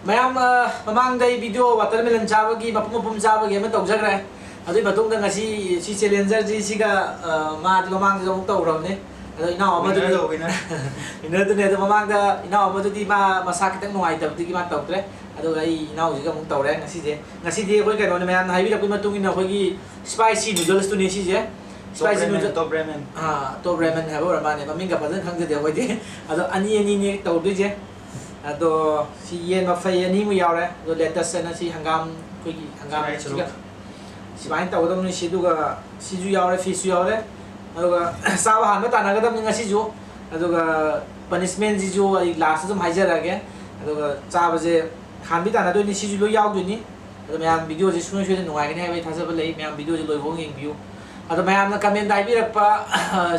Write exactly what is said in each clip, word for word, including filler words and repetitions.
ꯃꯌꯥꯝ, ꯑ, ꯃꯃꯥꯡꯗ ꯑꯩ video watermelon ꯆꯥꯕꯒꯤ, ꯃꯄꯨꯝ ꯃꯄꯨꯝ ꯆꯥꯕꯒꯤ ꯑꯃ ꯇꯧꯖꯈ꯭ꯔꯦ꯫ ꯑꯗꯨꯒꯤ ꯃꯇꯨꯡꯗ ꯉꯁꯤ ꯁꯤ challengerꯁꯤ ꯁꯤꯒ, ꯑ, ꯃꯥꯗꯤ ꯃꯃꯥꯡꯗꯁꯨ ꯑꯃꯨꯛ ꯇꯧꯈ꯭ꯔꯕꯅꯦ꯫ ꯑꯗꯣ ꯏꯅꯥꯎ ꯑꯃꯗꯨꯗꯤ winner ꯇꯧ, winner꯫ Winnerꯗꯨꯅꯦ꯫ ꯑꯗꯣ ꯃꯃꯥꯡꯗ ꯏꯅꯥꯎ ꯑꯃꯗꯨꯗꯤ ꯃꯥ ꯃꯁꯥ ꯈꯤꯇꯪ ꯅꯨꯡꯉꯥꯏꯇꯕꯗꯒꯤ ꯃꯥ ꯇꯧꯗ꯭ꯔꯦ꯫ ꯑꯗꯨꯒ ꯑꯩ ꯏꯅꯥꯎꯁꯤꯒ ꯑꯃꯨꯛ ꯇꯧꯔꯦ ꯉꯁꯤꯁꯦ꯫ ꯉꯁꯤꯗꯤ ꯑꯩꯈꯣꯏ ꯀꯩꯅꯣꯅꯦ, ꯃꯌꯥꯝꯅ ꯍꯥꯏꯕꯤꯔꯛꯄꯒꯤ ꯃꯇꯨꯡ ꯏꯟꯅ ꯑꯩꯈꯣꯏꯒꯤ spicy noodlesꯇꯨꯅꯦ ꯁꯤꯁꯦ꯫ Top spicy ramen, noodle, top ramen꯫ ꯑꯥ, top ramen ꯍꯥꯏꯕ ꯑꯣꯏꯔ ꯃꯥꯜꯂꯦ, ꯃꯃꯤꯡꯒ ꯐꯖꯅ ꯈꯪꯖꯗꯦ ꯑꯩꯈꯣꯏꯗꯤ꯫ ꯑꯗꯣ ꯑꯅꯤ ꯑꯅꯤꯅꯦ ꯇꯧꯗꯣꯏꯁꯦ꯫ ꯑꯗꯣ ꯁꯤ ꯌꯦꯟ ꯃꯐꯩ ꯑꯅꯤꯃꯨꯛ ꯌꯥꯎꯔꯦ꯫ ꯑꯗꯣ lettuce ꯍꯥꯏꯅ ꯁꯤ ꯍꯪꯒꯥꯝ, ꯑꯩꯈꯣꯏꯒꯤ ꯍꯪꯒꯥꯝ ꯁꯤꯒ ꯁꯨꯃꯥꯏꯅ ꯇꯧꯒꯗꯕꯅꯤ꯫ ꯁꯤ ꯑꯗꯨꯒ ꯁꯤꯁꯨ ꯌꯥꯎꯔꯦ, fishꯁꯨ ꯌꯥꯎꯔꯦ꯫ ꯑꯗꯨꯒ ꯆꯥꯕ ꯍꯥꯟꯕ ꯇꯥꯟꯅꯒꯗꯕꯅꯤ ꯉꯁꯤꯁꯨ꯫ ꯑꯗꯨꯒ punishmentꯁꯤꯁꯨ ꯑꯩ lastꯇ ꯑꯗꯨꯝ ꯍꯥꯏꯖꯔꯛꯑꯒꯦ꯫ ꯑꯗꯨꯒ ꯆꯥꯕꯁꯦ ꯍꯥꯟꯕꯤ ꯇꯥꯟꯅꯗꯣꯏꯅꯤ, ꯁꯤꯁꯨ ꯂꯣꯏ ꯌꯥꯎꯗꯣꯏꯅꯤ꯫ ꯑꯗꯣ ꯃꯌꯥꯝ videoꯁꯦ ꯁꯨꯡꯁꯣꯏ ꯁꯣꯏꯗꯅ ꯅꯨꯡꯉꯥꯏꯒꯅꯤ ꯍꯥꯏꯕ ꯑꯩ ꯊꯥꯖꯕ ꯂꯩ꯫ ꯃꯌꯥꯝ videoꯁꯦ ꯂꯣꯏꯐꯥꯎ ꯌꯦꯡꯕꯤꯌꯨ꯫ ꯑꯗꯣ ꯃꯌꯥꯝꯅ commentꯇ ꯍꯥꯏꯕꯤꯔꯛꯄ,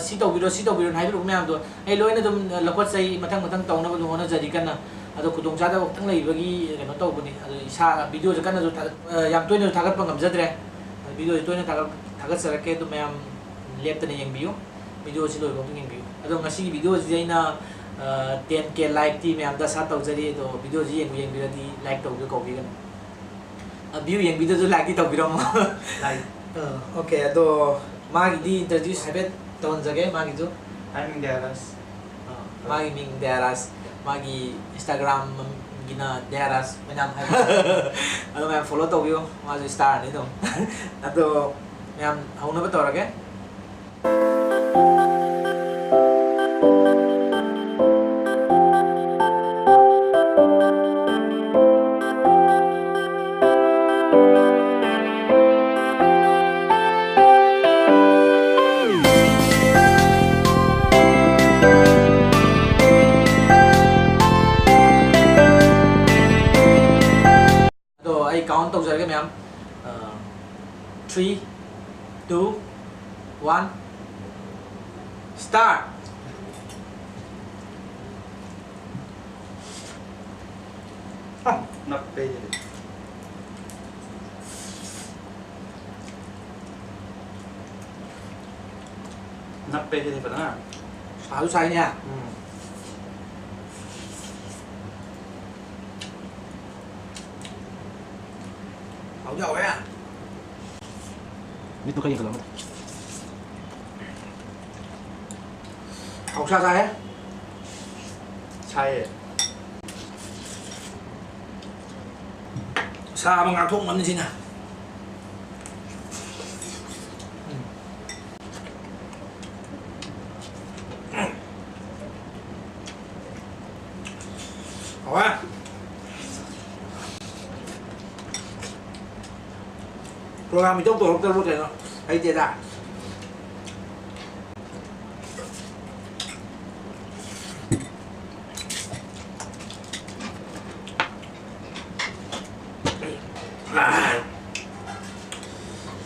"ꯁꯤ ꯇꯧꯕꯤꯔꯣ, ꯁꯤ ꯇꯧꯕꯤꯔꯣꯅ" ꯍꯥꯏꯕꯤꯔꯛꯄ ꯃꯌꯥꯝꯗꯣ ꯑꯩ ꯂꯣꯏꯅ ꯑꯗꯨꯝ ꯂꯧꯈꯠꯆꯩ, ꯃꯊꯪ ꯃꯊꯪ ꯇꯧꯅꯕ ꯑꯗꯨꯝ ꯍꯣꯠꯅꯖꯔꯤ ꯀꯟꯅ꯫ ꯑꯗꯣ ꯈꯨꯗꯣꯡꯆꯥꯗꯕ ꯈꯛꯇꯪ ꯂꯩꯕꯒꯤ ꯀꯩꯅꯣ ꯇꯧꯕꯅꯤ꯫ ꯑꯗꯣ ꯏꯁꯥ videoꯁꯦ ꯀꯟꯅꯁꯨ ꯊꯥꯒꯠ-, ꯌꯥꯝ ꯇꯣꯏꯅꯁꯨ ꯊꯥꯒꯠꯄ ꯉꯝꯖꯗ꯭ꯔꯦ꯫ ꯑꯗꯣ videoꯁꯦ ꯇꯣꯏꯅ ꯊꯥꯒꯠ-, ꯊꯥꯒꯠꯆꯔꯛꯀꯦ꯫ ꯑꯗꯨ ꯃꯌꯥꯝ ꯂꯦꯞꯇꯅ ꯌꯦꯡꯕꯤꯌꯨ, videoꯁꯤ ꯂꯣꯏꯐꯥꯎ ꯌꯦꯡꯕꯤꯌꯨ꯫ ꯑꯗꯣ ꯉꯁꯤꯒꯤ videoꯁꯤꯗꯤ ꯑꯩꯅ, ꯑ, ten K likeꯇꯤ ꯃꯌꯥꯝꯗ ꯑꯁꯥ ꯇꯧꯖꯔꯤ꯫ ꯑꯗꯣ videoꯁꯤ ꯌꯦꯡꯕꯨ ꯌꯦꯡꯕꯤꯔꯗꯤ like ꯇꯧꯕꯤꯌꯨ ꯀꯥꯎꯕꯤꯒꯅꯨ꯫ ꯑ, view ꯌꯦꯡꯕꯤꯗꯁꯨ likeꯇꯤ ꯇꯧꯕꯤꯔꯝꯃꯣ꯫ Like꯫ ꯑ, okay, ꯑꯗꯣ ꯃꯥꯒꯤꯗꯤ introduce ꯍꯥꯏꯐꯦꯠ ꯇꯧꯍꯟꯖꯒꯦ, ꯃꯥꯒꯤꯁꯨ꯫ Hi, ꯃꯤꯡ ꯗꯌꯥꯔꯥꯖ꯫ ꯑ, ꯃꯥꯒꯤ ꯃꯤꯡ ꯗꯌꯥꯔꯥꯖ, ꯃꯥꯒꯤ Instagramꯒꯤꯅ ꯗꯌꯥꯔꯥꯖ ꯃꯌꯥꯝ ꯍꯥꯏꯕ꯫ ꯑꯗꯣ ꯃꯌꯥꯝ follow ꯇꯧꯕꯤꯌꯨ, ꯃꯥꯁꯨ starꯅꯤ ꯑꯗꯨꯝ꯫ ꯑꯗꯣ ꯃꯌꯥꯝ ꯍꯧꯅꯕ ꯇꯧꯔꯒꯦ꯫ ꯑꯗꯣ ꯑꯩ count ꯇꯧꯖꯔꯒꯦ ꯃꯌꯥꯝ꯫ ꯑ, three, two, one, start! ꯅꯞꯄꯦ꯫ ꯅꯞꯄꯦ ꯁꯤꯗꯤ ꯐꯖꯅ꯫ ꯁꯥꯁꯨ ꯁꯥꯏꯅꯦ꯫ ꯎꯝ꯫ ꯍꯥꯎꯗꯤ ꯍꯥꯎꯋꯦ꯫ ꯃꯤꯠꯇꯨ ꯈꯔ ꯌꯦꯡꯈꯠꯂꯣ꯫ ꯍꯥꯎꯁꯥ ꯁꯥꯏꯍꯦ꯫ ꯁꯥꯏꯌꯦ꯫ ꯁꯥꯕ ꯉꯥꯛꯊꯣꯛꯅꯕꯅꯤ ꯁꯤꯅ꯫ ꯍꯥꯎꯋꯦ꯫ Program ꯏꯇꯧ ꯇꯧꯔꯛꯇ꯭ꯔꯕ ꯀꯩꯅꯣ? ꯍꯩꯇꯦꯗ꯫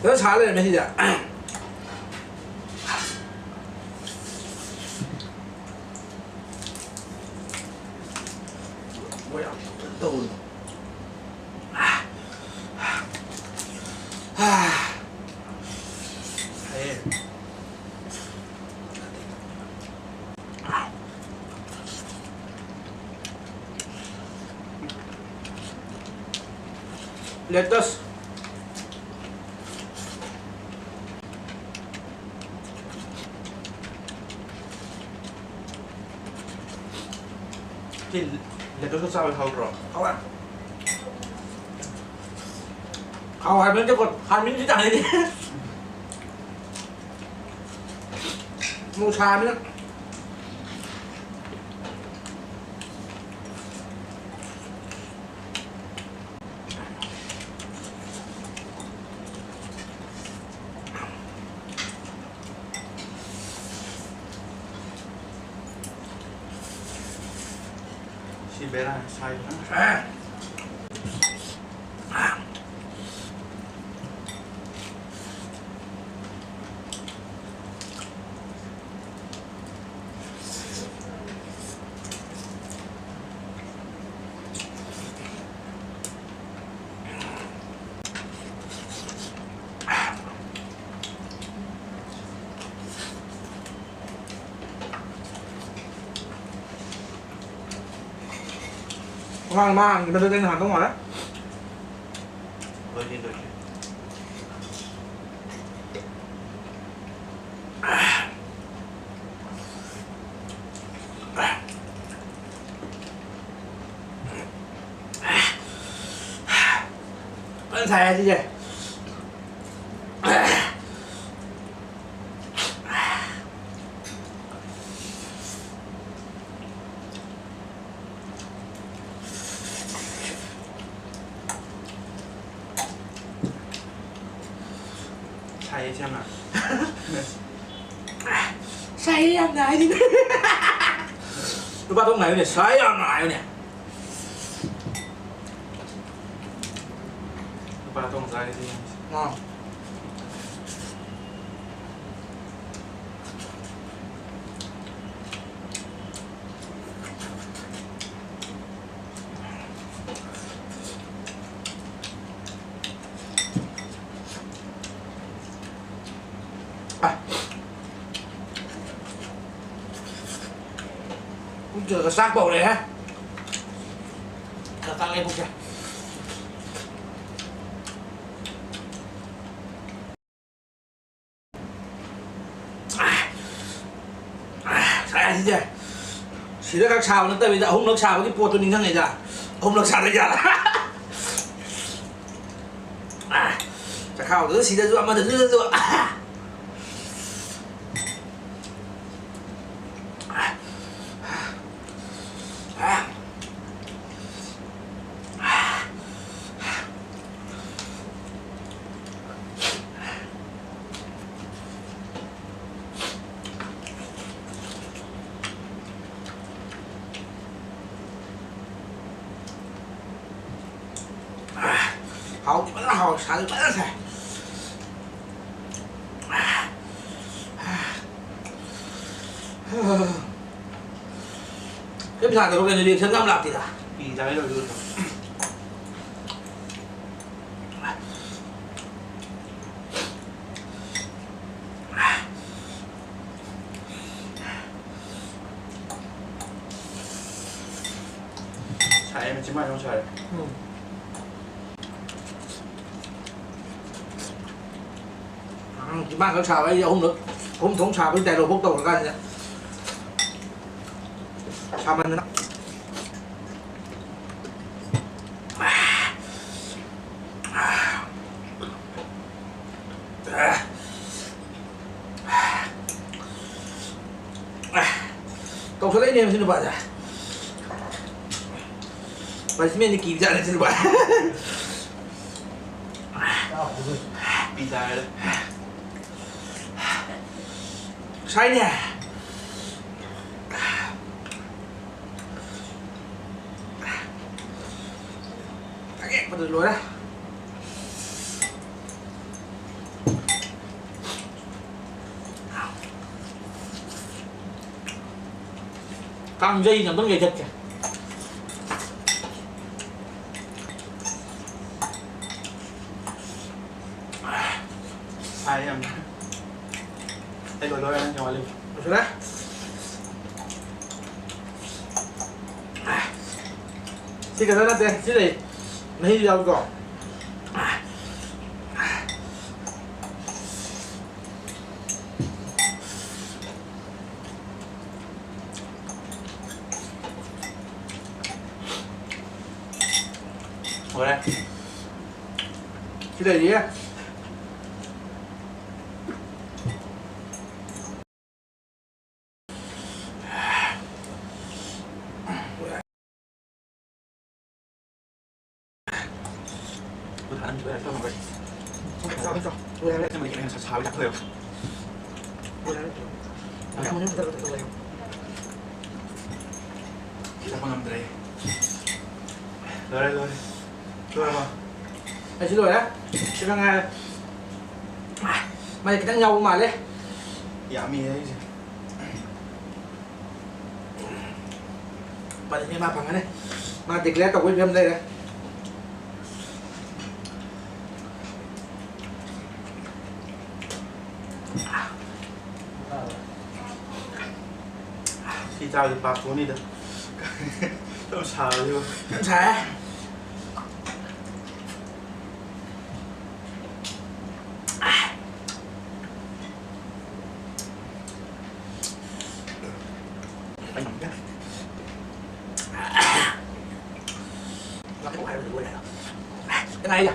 ꯐꯖꯅ ꯁꯥ ꯂꯩꯔꯝꯃꯦ ꯁꯤꯗ꯫ ꯃꯣꯏ ꯌꯥꯝ ꯇꯧꯔꯤ꯫ ꯐꯩꯌꯦ꯫ Lettuce꯫ ꯁꯤ lettuce ꯀ ꯆꯥꯕ ꯍꯥꯎꯗ꯭ꯔꯣ? ꯍꯥꯎꯋꯦ꯫ ꯍꯥꯎ ꯍꯥꯏꯕ ꯅꯠꯇꯦꯀꯣ, ꯍꯥꯎꯃꯤꯟꯁꯤ ꯇꯥꯅꯤꯡꯗꯦ꯫ ꯃꯣꯔꯣꯛ ꯁꯥꯕꯅꯤꯅ꯫ ꯁꯤ ꯕꯦꯔꯥ ꯁꯥꯏꯗꯅ꯫ ꯃꯃꯥꯡ ꯃꯥꯡꯈꯤꯕꯗꯨꯗ ꯑꯩꯅ ꯍꯥꯟꯗꯧ ꯃꯥꯜꯂꯦ꯫ ꯂꯣꯏꯗꯦ, ꯂꯣꯏꯗꯦ꯫ ꯐꯖꯅ ꯁꯥꯏ ꯁꯤꯁꯦ꯫ ꯁꯥꯏꯌꯦ ꯁꯤ ꯌꯥꯝꯅ꯫ ꯁꯥꯏꯌꯦ ꯌꯥꯝꯅ ꯍꯥꯏꯗꯤ꯫ ꯅꯨꯄꯥ ꯊꯣꯛ ꯉꯥꯏꯌꯨꯅꯦ, ꯁꯥꯏ ꯌꯥꯝꯅ ꯍꯥꯏꯌꯨꯅꯦ꯫ ꯅꯨꯄꯥ ꯊꯣꯛ ꯉꯥꯏꯔꯗꯤ ꯌꯦꯡꯁꯤ꯫ ꯑꯥ꯫ ꯑ꯫ ꯄꯨꯛ ꯆꯥꯛ ꯀꯧꯔꯦꯍꯦ꯫ ꯆꯥꯛ ꯆꯥꯛꯂꯦ ꯄꯨꯛꯁꯦ꯫ ꯁꯥꯏ ꯑꯁꯤꯁꯦ꯫ ꯁꯤꯗ ꯈꯛ ꯁꯥꯕ ꯅꯠꯇꯕꯤꯗ ꯑꯍꯨꯝꯂꯛ ꯁꯥꯕꯒꯤ ꯄꯣꯠꯇꯣ ꯅꯤꯡꯁꯤꯡꯉꯤꯗ꯫ ꯑꯍꯨꯝꯂꯛ ꯁꯥꯗꯣꯏꯖꯥꯠꯂ? ꯆꯈꯥꯎꯗꯁꯨ ꯁꯤꯗꯁꯨ ꯑꯃꯗꯁꯨ ꯁꯤꯗꯁꯨ꯫ ꯍꯥꯎꯗꯤ ꯐꯖꯅ ꯍꯥꯎꯋꯦ, ꯁꯥꯗꯤ ꯐꯖꯅ ꯁꯥꯏ꯫ ꯀꯩꯝ ꯁꯥꯗꯕ ꯀꯩꯅꯣ, reaction ꯒ ꯑꯝ ꯂꯥꯛꯇꯦꯗ꯫ ꯄꯤ ꯆꯥꯒꯦ ꯇꯧꯔꯤꯗꯨ ꯅꯠꯇ꯭ꯔꯣ? ꯁꯥꯏꯌꯦ, ꯃꯆꯤꯟ ꯃꯅꯥꯎ ꯁꯥꯏ꯫ ꯎꯝ꯫ ꯎꯝ, ꯆꯤꯝꯕꯥꯟꯈꯛ ꯁꯥꯕ, ꯑꯩ ꯑꯍꯨꯝꯂꯛ, ꯑꯍꯨꯝ ꯊꯣꯛ ꯁꯥꯕꯒꯤ ꯗꯥꯏꯂꯣꯛ ꯐꯥꯎ ꯇꯧꯔꯀꯥꯟꯁꯤꯗ꯫ ꯁꯥꯃꯟꯗꯅ꯫ ꯇꯧꯁꯜꯂꯛꯏꯅꯦ ꯃꯁꯤ ꯅꯨꯄꯥꯁꯦ꯫ ꯄꯅꯤꯁꯃꯦꯟꯗꯤ ꯀꯤꯕꯖꯥꯠꯅꯤ ꯁꯤ ꯅꯨꯄꯥ꯫ ꯄꯤ ꯇꯥꯔꯦ꯫ ꯁꯥꯏꯅꯦ꯫ ꯊꯥꯒꯦꯛꯄꯗ ꯂꯣꯏꯔꯦ꯫ ꯀꯥꯡꯖꯩꯅ ꯑꯝꯇꯪ ꯌꯩꯊꯠꯀꯦ꯫ ꯁꯥꯏ ꯌꯥꯝꯅ꯫ ꯑꯩ ꯂꯣꯏꯗꯧꯔꯦ, ꯅꯪ ꯀꯌꯥꯝ ꯋꯥꯠꯂꯤꯕ? ꯂꯣꯏꯁꯤꯜꯂꯦ꯫ ꯁꯤ ꯈꯛꯇ ꯅꯠꯇꯦ, ꯁꯤ ꯂꯩ꯫ ꯃꯍꯤꯁꯨ ꯌꯥꯎꯏꯀꯣ꯫ ꯂꯣꯏꯔꯦ꯫ ꯁꯤ ꯂꯩꯔꯤꯌꯦ꯫ ꯆꯠꯄ ꯉꯝꯗ꯭ꯔꯦ꯫ ꯂꯣꯏꯔꯦ, ꯂꯣꯏꯔꯦ꯫ ꯂꯣꯏꯔꯕꯣ? ꯑꯩꯁꯨ ꯂꯣꯏꯔꯦ꯫ ꯁꯤꯗ ꯉꯥꯏꯔꯦ꯫ ꯃꯥꯁꯦ ꯈꯤꯇꯪ ꯌꯥꯎꯕ ꯃꯥꯜꯂꯦ꯫ ꯌꯥꯝꯃꯤꯍꯦ ꯑꯩꯁꯦ꯫ ꯎꯄꯥꯏ ꯂꯩꯇꯦ, ꯃꯥ ꯐꯪꯉꯅꯤ꯫ ꯃꯥ declare ꯇꯧꯕꯒꯤ ꯐꯤꯕꯝ ꯂꯩꯔꯦ꯫ ꯁꯤ ꯆꯥꯕꯗꯤ ꯄꯥꯞ ꯊꯣꯛꯑꯅꯤꯗ꯫ ꯌꯥꯝ ꯁꯥꯕꯁꯤꯕꯨ꯫ ꯌꯥꯝ ꯁꯥꯏ꯫ ꯂꯥꯛꯀꯅꯨ ꯍꯥꯏꯕꯗꯨ ꯂꯣꯏꯔꯦ꯫ ꯀꯅꯥ ꯍꯥꯏꯒꯦ?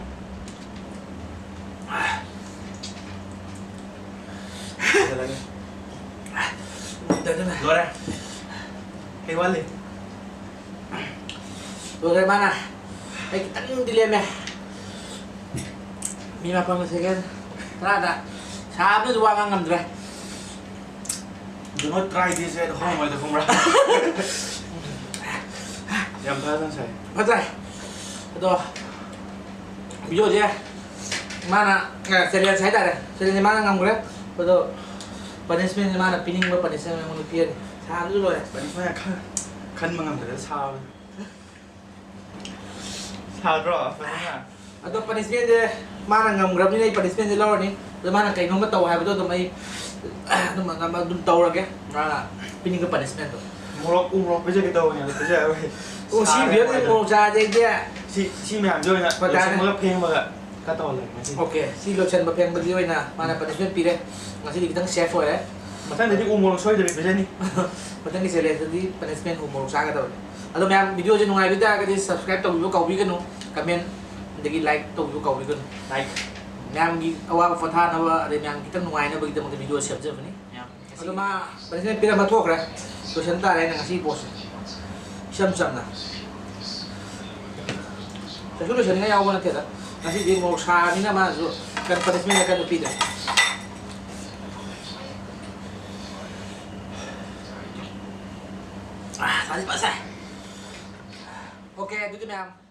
ꯂꯣꯏꯔꯦ꯫ ꯀꯩ ꯋꯥꯠꯂꯤ? ꯂꯣꯏꯔꯦ ꯃꯥꯅ꯫ ꯑꯩ ꯈꯤꯇꯪꯗꯤ ꯂꯦꯝꯃꯦ꯫ ꯃꯤ ꯃꯥꯄꯟꯒ ꯁꯦꯀꯦꯟ ꯇꯔꯥꯗ ꯁꯥꯕꯅꯁꯨ ꯋꯥ ꯉꯥꯡ ꯉꯝꯗ꯭ꯔꯦ꯫ Do not try this at home ꯍꯥꯏꯗꯣ ꯈꯪꯕ꯭ꯔꯥ? ꯌꯥꯝ ꯐꯖꯅ ꯁꯥꯏ꯫ ꯐꯖꯩ꯫ ꯑꯗꯣ video ꯁꯦ ꯃꯥꯅ, ꯑ, challenge ꯍꯥꯏꯇꯥꯔꯦ꯫ Challenge ꯁꯦ ꯃꯥꯅ ꯉꯝꯈ꯭ꯔꯦ꯫ ꯑꯗꯣ punishment ꯁꯦ ꯃꯥꯅ ꯄꯤꯅꯤꯡꯕ punishment ꯑꯩꯉꯣꯟꯗ ꯄꯤꯔꯅꯤ꯫ ꯁꯥꯕꯁꯨ ꯂꯣꯏꯔꯦ꯫ Punishment ꯈꯟ-, ꯈꯟꯕ ꯉꯝꯗ꯭ꯔꯦ ꯁꯥꯕꯗ꯫ ꯁꯥꯗ꯭ꯔꯣ? ꯐꯖꯅ꯫ ꯑꯗꯣ punishment ꯁꯦ ꯃꯥꯅ ꯉꯝꯈ꯭ꯔꯕꯅꯤꯅ ꯑꯩ punishment ꯁꯦ ꯂꯧꯔꯅꯤ꯫ ꯑꯗꯣ ꯃꯥꯅ ꯀꯩꯅꯣꯝꯃ ꯇꯧ ꯍꯥꯏꯕꯗꯣ ꯑꯗꯨꯝ ꯑꯩ ꯑꯗꯨꯝ, ꯑꯗꯨꯝ, ꯑꯗꯨꯝ ꯇꯧꯔꯒꯦ꯫ ꯃꯥꯅ ꯄꯤꯅꯤꯡꯕ punishment ꯇꯣ꯫ ꯃꯣꯔꯣꯛ, ꯎ ꯃꯣꯔꯣꯛ ꯄꯤꯖꯒꯦ ꯇꯧꯕꯅꯦ, ꯑꯗꯣ ꯄꯤꯖꯔꯔꯣꯏ꯫ ꯑꯣ, ꯁꯤ ꯁꯥꯔꯦ video ꯁꯦ ꯍꯥꯏꯕꯗꯣ꯫ ꯃꯣꯔꯣꯛ ꯆꯥꯔꯗꯤ ꯑꯩꯗꯤ ꯁꯤ, ꯁꯤ ꯃꯌꯥꯝꯁꯦ ꯑꯣꯏꯅ ꯐꯖꯔꯦ꯫ ꯂꯣꯏꯁꯤꯟꯕꯒ ꯐꯦꯡꯕꯒ ꯈꯔ ꯇꯧꯍꯜꯂꯒꯦ ꯉꯁꯤꯗꯤ꯫ Okay, ꯁꯤ ꯂꯣꯏꯁꯤꯟꯕ ꯐꯦꯡꯕꯗꯤ ꯑꯣꯏꯅ ꯃꯥꯅ punishment ꯄꯤꯔꯦ꯫ ꯉꯁꯤꯗꯤ ꯈꯤꯇꯪ safe ꯑꯣꯏꯔꯦ꯫ ꯃꯊꯪꯗꯗꯤ ꯎ ꯃꯣꯔꯣꯛ ꯁꯣꯏꯗꯕꯤ ꯄꯤꯖꯅꯤ꯫ ꯃꯊꯪꯒꯤ challenge ꯇꯗꯤ punishment ꯎ ꯃꯣꯔꯣꯛ ꯆꯥꯒꯗꯕꯅꯤ꯫ ꯑꯗꯣ ꯃꯌꯥꯝ video ꯁꯦ ꯅꯨꯡꯉꯥꯏꯕꯤ ꯇꯥꯔꯒꯗꯤ subscribe ꯇꯧꯕꯤꯕ ꯀꯥꯎꯕꯤꯒꯅꯨ, comment ꯑꯗꯒꯤ like ꯇꯧꯕꯤꯕ ꯀꯥꯎꯕꯤꯒꯅꯨ꯫ Like꯫ ꯃꯌꯥꯝꯒꯤ ꯑꯋꯥꯕ ꯄꯣꯊꯥꯅꯕ ꯑꯗꯩ ꯃꯌꯥꯝ ꯈꯤꯇꯪ ꯅꯨꯡꯉꯥꯏꯅꯕꯒꯤꯗꯃꯛꯇ video ꯁꯦꯝꯖꯕꯅꯤ꯫ ꯃꯌꯥꯝ ꯑꯗꯣ ꯃꯥ punishment ꯄꯤꯔꯝꯃ ꯊꯣꯛꯈ꯭ꯔꯦ꯫ ꯂꯣꯏꯁꯟ ꯇꯥꯔꯦ ꯑꯩꯅ ꯉꯁꯤꯒꯤ ꯄꯣꯠꯁꯦ꯫ ꯏꯆꯝ ꯆꯝꯅ꯫ ꯀꯩꯁꯨ ꯂꯣꯏꯁꯟꯅꯤꯡꯉꯥꯏ ꯌꯥꯎꯕ ꯅꯠꯇꯦꯗ꯫ ꯉꯁꯤꯗꯤ ꯃꯣꯔꯣꯛ ꯁꯥꯔꯕꯅꯤꯅ ꯃꯥꯅꯁꯨ ꯀꯟ-, punishment ꯀꯟꯅ ꯄꯤꯗ꯭ꯔꯦ꯫ ꯑꯥ, ꯁꯥꯗꯤ ꯐꯖꯩ꯫ Okay, ꯑꯗꯨꯗꯤ ꯃꯌꯥꯝ꯫